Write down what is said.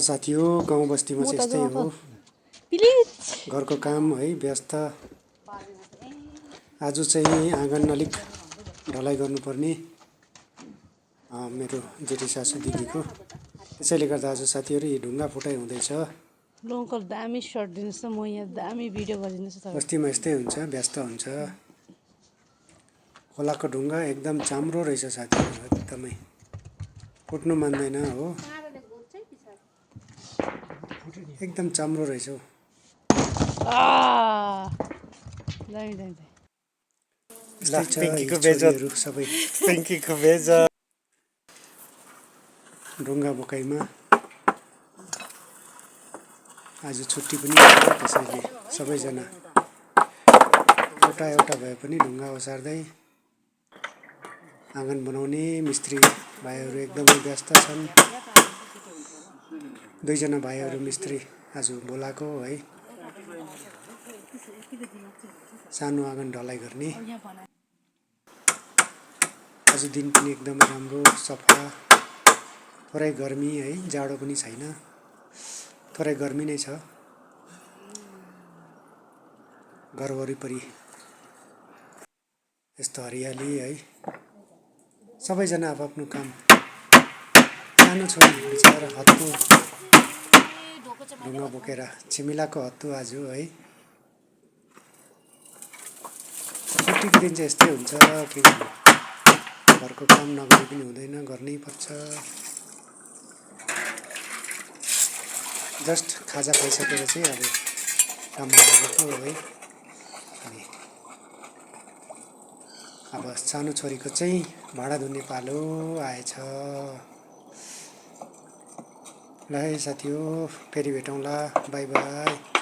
साथी हो गाउँ बस्तीमा चाहिँ यस्तै हो घरको काम है व्यस्त आज चाहिँ आँगन अलिक ढलाइ गर्नुपर्ने मेरो जेठी सासू दिदीको त्यसैले गर्दा आज साथीहरू यी ढुङ्गा फुटाइ हुँदैछ लोकल दामी सर्ट दिनुस् त म यहाँ दामी भिडियो गरिदिनुस् त बस्तीमा यस्तै हुन्छ व्यस्त हुन्छ खोलाको ढुङ्गा एकदम चाम्रो रहेछ साथीहरू एकदमै फुट्नु मान्दैन हो एकदम चाम्रो रहेछ हौ दामी दामी यस्तै छ छोरीहरू सबै पिङ्कीको बेज ढुङ्गा बोकाइमा आज छुट्टी पनि हो त्यसैले सबैजना एउटा भए पनि ढुङ्गा ओसार्दै आँगन बनाउने मिस्त्री भाइहरू एकदमै व्यस्त छन् दुईजना भाइहरू मिस्त्री आज बोलाएको है सानो आँगन ढलाइ गर्ने आज दिन पनि एकदमै राम्रो सफा थोरै गर्मी है जाडो पनि छैन थोरै गर्मी नै छ घर वरिपरि यस्तो हरियाली है सबैजना आफ्नो काम सानो छोरी बिचरा हत्तु ढुङ्गा बोकेर छिमिलाको हत्तु आज है छुट्टीको दिन चाहिँ यस्तै हुन्छ के गर्नु घरको काम नगरे पनि हुँदैन गर्नै पर्छ जस्ट खाजा खाइसकेर चाहिँ अब काममा लागेको है अनि अब सानो छोरीको चाहिँ भाँडा धुने पालो आएछ ल है साथी हो फेरि भेटौँला बाई बाई